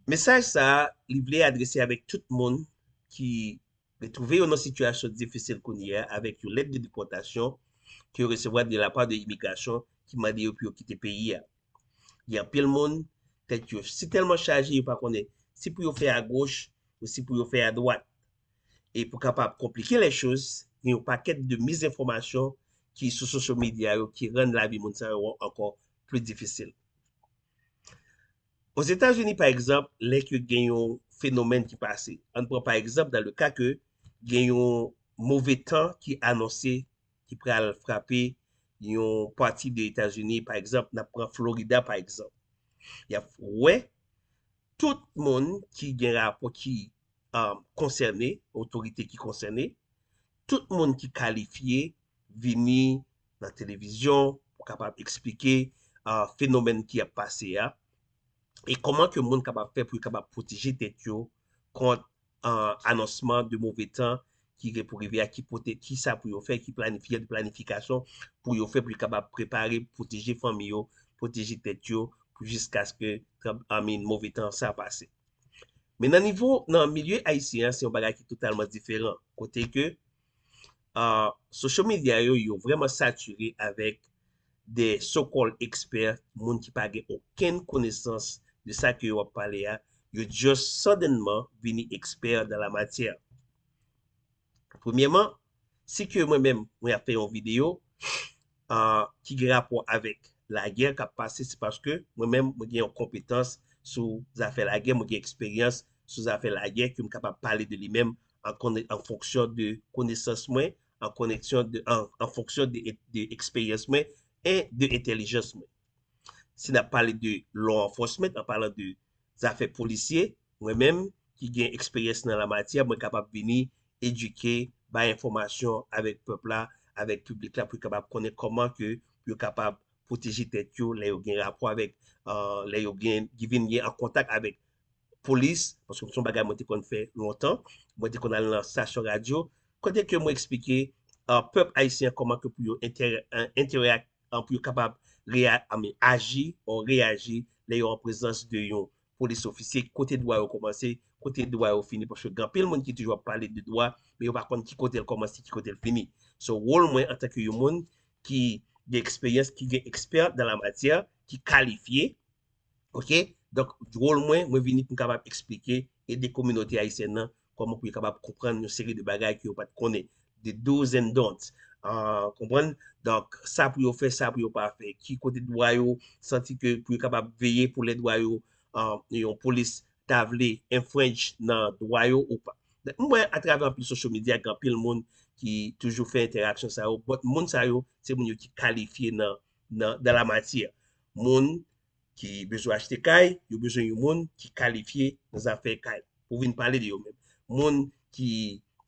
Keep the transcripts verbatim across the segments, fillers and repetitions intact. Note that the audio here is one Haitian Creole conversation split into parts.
Mesaj sa a, li vle adrese avèk tout moun ki retwouve yo nan sitiyasyon difisil kounye a avèk yon lèt de depòtasyon ke yo resevwa de la pa de imigrasyon ki mande yo pou yo kite peyi a. Gen anpil moun, tèt yo si tèlman chaje, yo pa konnen si pou yo fè agoch ou si pou yo fè adwat. E pou kapab konplike lè choz, gen yon pakèt de mizenfòmasyon ki sou social media yo ki rann lavi moun sa yo ankò pli difisil. Ozetazini, pa egzanp, lè ke gen yon fenomèn ki pase, ann pran pa egzanp dan le ka ke gen yon move tan ki anonse ki pral frape yon pati de Etazini, pa egzanp, n ap pran Florida, pa egzanp. Y ap wè tout moun ki gen rapò ki um, konsène, otorite ki konsène, tout moun ki kalifye vini nan televizyon pou kapab eksplike uh, fenomèn ki ap pase a e kòman ke moun kapab fè pou yo kapab pwoteje tèt yo kont uh, anonsman de move tan ki gen pou rive a, ki pote, ki sa pou yo fè, ki planifye, de planifikasyon pou yo fè pou yo kapab prepare, pwoteje fanmi yo, pwoteje tèt yo pou jiskaske I mean, move tan sa pase. Men nan nivo, nan milye ayisyen an, se yon bagay ki totalman diferan. Kote ke uh, social media yo, yo vrèman satire avèk de so-called expert, moun ki pa gen okenn konesans de sa ke yo ap pale a, yo just suddenman vini expert dans la matière. Premyèman, si ke mwen menm, mwen ap fè yon videyo uh, ki gen rapò avèk lagè k ap pase, se paske mwen menm, mwen gen yon konpetans sou zafè lagè, mwen gen eksperyans sou zafè lagè ke m kapab pale de li menm an, an fonksyon de konesans mwen, an koneksyon de, an, an fonksyon de, de eksperyans mwen e de entèlijans mwen. Si n ap pale de law enforcement, an palan de zafè polisye, mwen menm ki gen eksperyans nan lamatyè, mwen kapab vini edike, bay enfòmasyon avèk pèp la, avèk piblik la, pou yo kapab konnen kòman ke pou yo kapab pwoteje tèt yo lè yo gen rapò avèk, uh, lè yo gen, vin gen an kontak avèk polis, paske se yon bagay mwen te konn fè lontan, mwen te konn al nan stasyon radyo, kote ke mwen eksplike uh, pèp ayisyen kòman ke pou yo enterè, enterè, uh, pou yo kapab rea, I mean, aji ou reyaji lè yo an prezans de yon polis ofisye, kote dwa yo kòmanse, kote dwa yo fini, paske gen anpil moun ki toujou ap pale de dwa, men yo pa konn ki kote l kòmanse, ki kote l fini. So, wòl mwen antanke yon moun ki gen eksperyans, ki gen ekspè dan la matyè, ki kalifye, oke? Donk, wòl mwen, mwen vini pou m kapab eksplike, ede kominote ayisyèn nan, kòman pou yo kapab konprann yon seri de bagay ke yo pa t konnen, de do's and don'ts. Uh, konprann? Donk, sa pou yo fè, sa pou yo pa fè, ki kote dwa yo, santi ke pou yo kapab veye pou lè dwa yo, uh, yon polis ta vle infringe nan dwa yo ou pa. Donk, m wè atravè anpil social media, gen anpil moun ki toujou fè entèraksyon sa yo, but moun sa yo, se moun yo ki kalifye nan, nan, dan la matyè. Moun ki bezwen achte kay, yo bezwen yon moun ki kalifye nan zafè kay pou vin pale de yo menm. Moun ki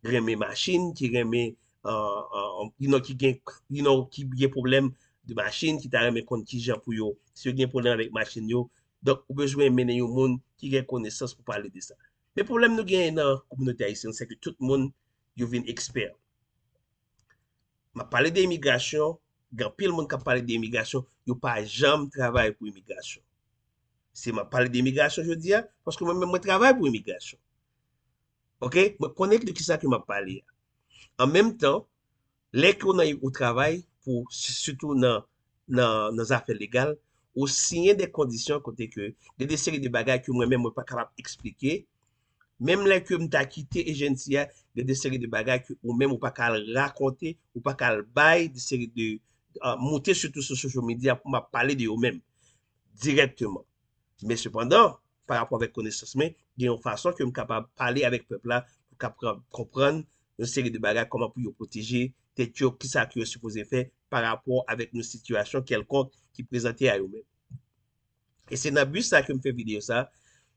renmen machin, ki renmen, uh, uh, you know, ki gen, you know, ki gen pwoblèm de machin, ki ta renmen konn kijan pou yo, si yo gen pwoblèm avèk machin yo, donk ou bezwen mennen yon moun ki gen konesans pou pale de sa. Men pwoblèm nou genyen nan kominote ayisyèn, se ke tout moun yo vin ekspè. M ap pale de imigrasyon, gen anpil moun k ap pale de imigrasyon, yo pa janm travay pou imigrasyon. Si m ap pale de imigrasyon jodi a, paske mwen menm mwen travay pou imigrasyon. Oke? Mwen konnen de kisa ke m ap pale a. An menm tan, lè ke w nan ou travay pou, sitou nan, nan, nan zafè legal, ou siyen de kondisyon kote ke gen de seri de bagay ke mwen menm mwen pa kapab eksplike, menm lè ke m ta kite ejensi a, gen de seri de bagay ke ou menm ou pa ka al rakonte, ou pa ka al bay de seri de, uh, moute sitou sou social media pou m ap pale de yo menm dirèkteman. Men sepandan, pa rapò avèk konesans mwen, gen yon fason ke m kapab pale avèk pèp la pou kapab konprann yon seri de bagay, kòman pou yo pwoteje tèt yo, kisa ke yo sipoze fè pa rapò avèk yon sitiyasyon kèlkonk ki prezante a yo menm. E se nan bi sa ke m fè videyo sa,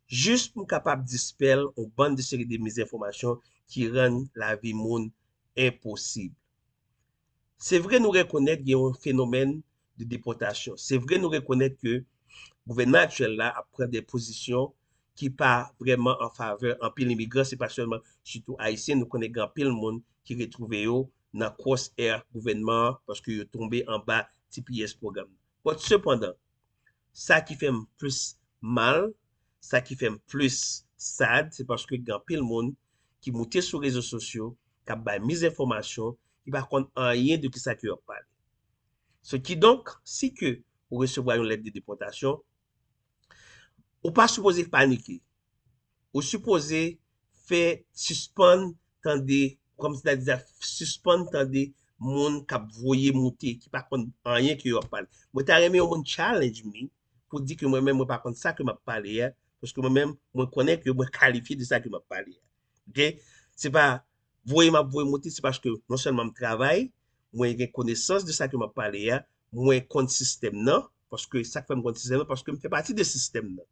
jis pou m kapab dispèl yon bann de seri de mizenfòmasyon ki rann lavi moun enposib. Se vre nou rekonèt gen yon fenomèn de depòtasyon. Se vre nou rekonèt ke gouvènman aktyèl la ap pran de pozisyon ki pa vrèman an favè anpil imigran, se pa sèlman sitou ayisyen, nou konnen gen anpil moun ki retwouve yo nan crosshair gouvènman an paske yo tonbe anba T P S pwogram nan. But sepandan, sa ki fè m plis mal, Sa ki fè m plis sad, se paske gen anpil moun ki moute sou rezo sosyo, k ap bay mizenfòmasyon, ki pa konn anyen de kisa ke yo ap pale. So, kidonk, si ke ou resevwa yon lèt de depòtasyon, ou pa sipoze panike. Ou sipoze fè sispann tande, kòmsi ta di sa, sispann tande moun k ap voye moute, ki pa konn anyen ke yo ap pale. Mwen ta renmen yon moun challenge me pou di ke mwen menm, mwen pa konn sa ke m ap pale a, paske mwen menm, mwen konnen ke mwen kalifye de sa ke m ap pale a. Oke? Se pa voye m ap voye moute, se paske non sèlman m travay, mwen gen konesans de sa ke m ap pale a, mwen konn sistèm nan, paske sa k fè m konn sistèm nan, paske m fè pati de sistèm nan.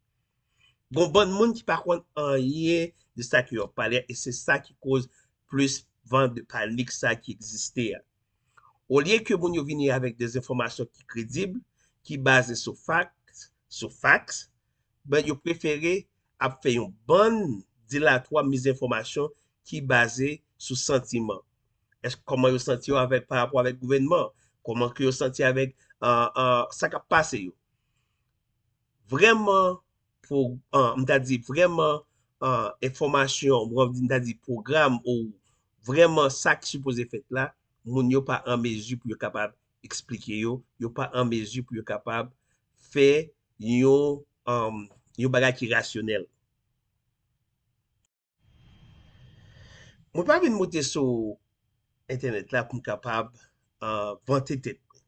Gon bann moun ki pa konn anyen de sa ke yo ap pale a, e se sa ki koz plis van de panik sa ki egziste a. Olye ke moun yo vini avèk de enfòmasyon ki kredib, ki baze sou faks, sou faks, ben, yo prefere ap fè yon bann dilatwa mizenfòmasyon ki baze sou santiman. Èske kòman yo santi yo avèk, pa rapò avèk gouvènman? Kòman ke yo santi avèk, ah, ah, sa k ap pase yo? Vrèman, pou, ah, m ta di vrèman, ah, enfòmasyon, m ta di pwogram ou vrèman sa ki sipoze fèt la, moun yo pa an mezi pou yo kapab eksplike yo, yo pa an mezi pou yo kapab fè yon, um, yon bagay ki rasyonèl. Mwen pa vin moute sou entènèt la pou m kapab, ah, vante tèt mwen.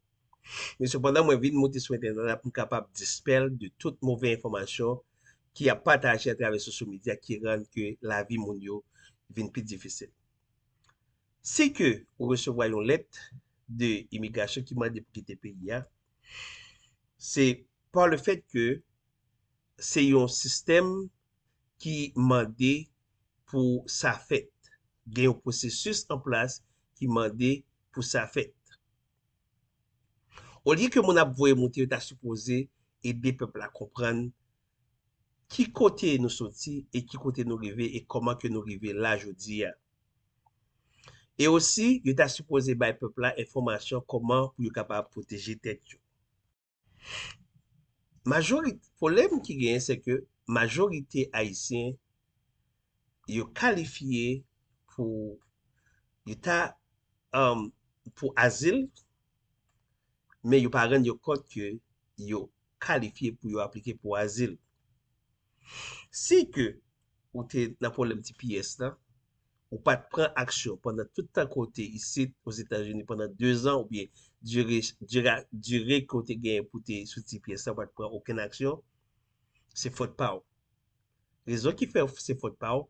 Men sepandan, mwen vin moute sou entènèt la pou m kapab dispèl de tout move enfòmasyon ki ap pataje atravè sosyo medya ki rann ke lavi moun yo vin pi difisil. Si ke ou resevwa yon lèt de imigrasyon ki mande pou kite peyi a, se pa le fèt ke se yon sistèm ki mande pou sa fèt. Gen yon pwosesis an plas ki mande pou sa fèt. Olye ke moun ap voye moute, yo ta sipoze ede pèp la konprann ki kote nou soti e ki kote nou rive e kòman ke nou rive la jodi a. E osi, yo ta sipoze bay pèp la enfòmasyon kòman pou yo kapab pwoteje tèt yo. Majorite, pwoblèm ki genyen, se ke majorite Ayisyen, yo kalifye pou, yo ta, um, pou azil, men yo pa rann yo kont ke yo kalifye pou yo aplike pou azil. Si ke ou te nan pwoblèm T P S la, ou pa t pran aksyon pandan tout tan ke w te isit Ozetazini pandan de zan oubyen dire, dire, dire ke w te genyen pou te sou T P S la, ou pa t pran okenn aksyon, se fòt pa w. Rezon ki fè se fòt pa w,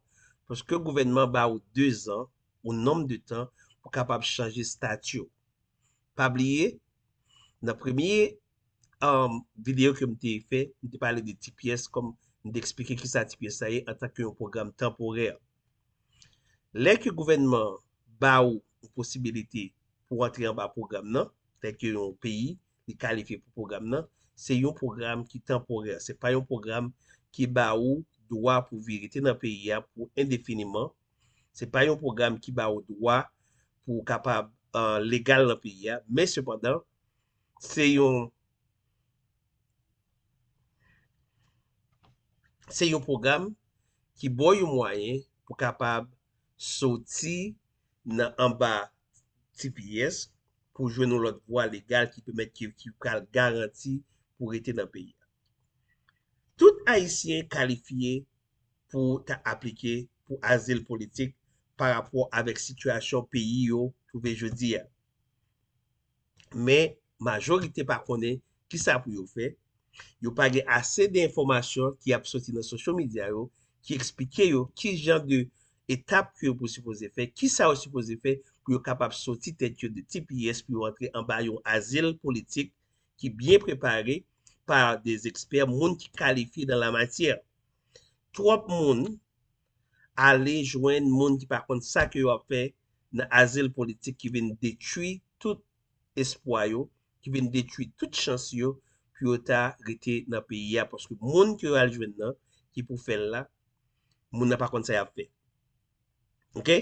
paske gouvènman ba ou de zan, ou nonm de tan, pou kapab chanje stati w. Pa bliye, nan premye, um, videyo ke m te fè, m te pale de T P S, kòm m te eksplike kisa T P S la ye antanke yon pwogram tanporè. Lè ke gouvènman ba ou yon posibilite pou antre anba pwogram nan, tèlke yon peyi, li kalifye pou pwogram nan, se yon pwogram ki tanporè. Se pa yon pwogram ki ba ou dwa pou w rete nan peyi a pou endefiniman. Se pa yon pwogram ki ba ou dwa pou w kapab, uh, legal nan peyi a. Men sepandan, se yon, se yon pwogram ki ba w yon mwayen pou kapab soti nan anba T P S pou jwenn yon lòt vwa legal ki pèmèt ki, ki pral garanti pou rete nan peyi a. Tout Ayisyen kalifye pou ta aplike pou azil politik pa rapò avèk sitiyasyon peyi yo twouve jodi a. Men, majorite pa konnen kisa pou yo fè. Yo pa gen ase de enfòmasyon ki ap soti nan sosyo medya yo, ki eksplike yo ki jan de etap ke yo pou sipoze fè, kisa yo sipoze fè pou yo kapab soti tèt yo de T P S pou yo antre anba yon azil politik ki byen prepare pa de ekspè, moun ki kalifye nan la matyè. Twòp moun ale jwenn moun ki pa konn sa ke yo ap fè nan azil politik ki vin detwi tout espwa yo, ki vin detwi tout chans yo pou yo ta rete nan peyi a, paske moun ke yo al jwenn nan, ki pou fè l la, moun nan pa konn sa y ap fè. Oke?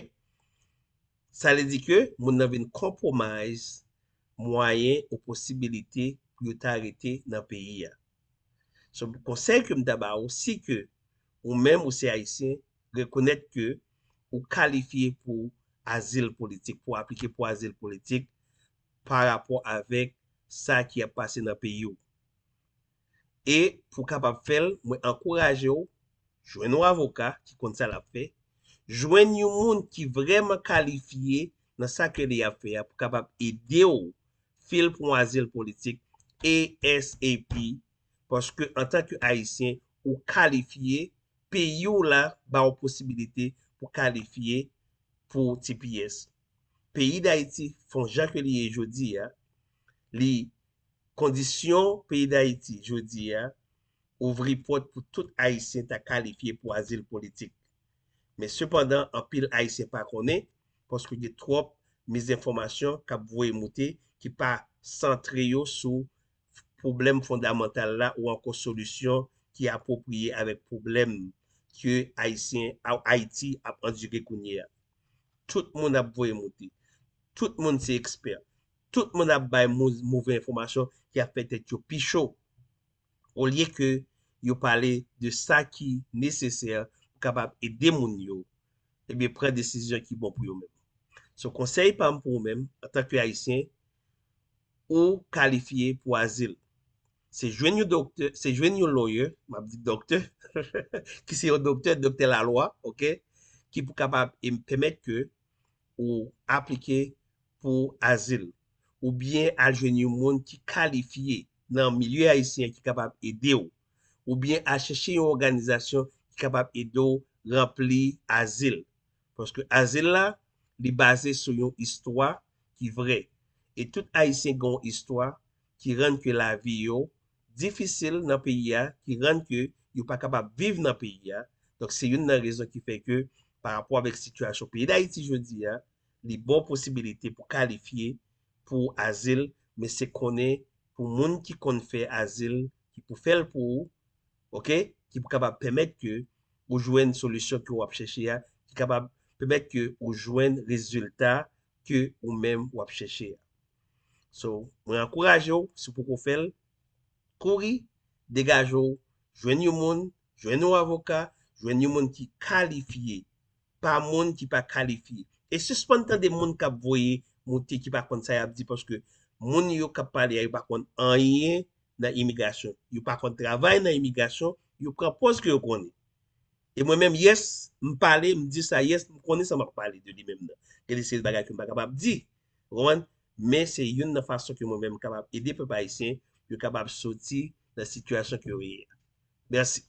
Sa vle di ke moun nan vin konpwomayize mwayen ou posibilite pou yo ta rete nan peyi a. So, konsèy ke m ta ba ou, si ke ou menm ou se Ayisyen, rekonèt ke ou kalifye pou azil politik, pou aplike pou azil politik pa rapò avèk sa ki ap pase nan peyi w. E pou kapab fè l, mwen ankouraje w, jwenn yon avoka ki konn sa l ap fè, jwenn yon moun ki vrèman kalifye nan sa ke li ap fè a pou kapab ede w fil pou yon azil politik ASAP, paske antanke Ayisyen, ou kalifye, peyi w la ba w posibilite pou kalifye pou T P S. Peyi Dayiti fè w jan ke li ye jodi a, li kondisyon peyi Dayiti jodi a ouvri pòt pou tout Ayisyen ta kalifye pou azil politik. Men sepandan, anpil Ayisyen pa konnen, paske gen twòp mizenfòmasyon k ap voye moute ki pa santre yo sou pwoblèm fondamantal la ou ankò solisyon ki apwopriye avèk pwoblèm ke Ayisyen, Ayiti ap andire kounye a. Tout moun ap voye moute. Tout moun se ekspè. Tout moun ap bay mo- move enfòmasyon ki ap fè tèt yo pi cho. Olye ke yo pale de sa ki nesesè pou kapab ede moun yo, ebyen, pran desizyon ki bon pou yo menm. So, konsèy pa m pou ou menm, antanke Ayisyen, ou kalifye pou azil. Se jwenn yon doktè, se jwenn yon lawyer, m ap di doktè, ki se yon doktè, doktè lalwa, oke, ki pou kapab e pèmèt ke ou aplike pou azil, oubyen al jwenn yon moun ki kalifye nan milye ayisyen ki kapab ede w, oubyen al chèche yon òganizasyon ki kapab ede w ranpli azil. Paske azil la, li baze sou yon istwa ki vrè. E tout Ayisyen gen yon istwa ki rann ke lavi yo difisil nan peyi a, ki rann ke yo pa kapab viv nan peyi a. Donk, se youn nan rezon ki fè ke, pa rapò avèk sitiyasyon peyi Dayiti jodi a, li ba w posibilite pou kalifye pou azil, men se konnen pou moun ki konn fè azil, ki pou fè l pou ou, oke? Ki pou kapab pèmèt ke ou jwenn solisyon ke w ap chèche a, ki kapab pèmèt ke ou jwenn rezilta ke ou menm w ap chèche a. So, mwen ankouraje w, si w poko fè l, kouri, degaje w, jwenn yon moun, jwenn yon avoka, jwenn yon moun ki kalifye, pa moun ki pa kalifye. E sispann tande moun k ap voye moute ki pa konn sa y ap di, paske moun yo k ap pale a, yo pa konn anyen nan imigrasyon. Yo pa konn travay nan imigrasyon, yo pran pòz ke yo konnen. E mwen menm, yes, m pale, m di sa, yes, m konnen sa m ap pale de li menm nan. Gen de seri bagay ke m pa kapab di. Ou konprann? Men se youn nan fason ke mwen menm m kapab ede pèp ayisyen, yo kapab soti nan sitiyasyon ke yo ye a. Mèsi.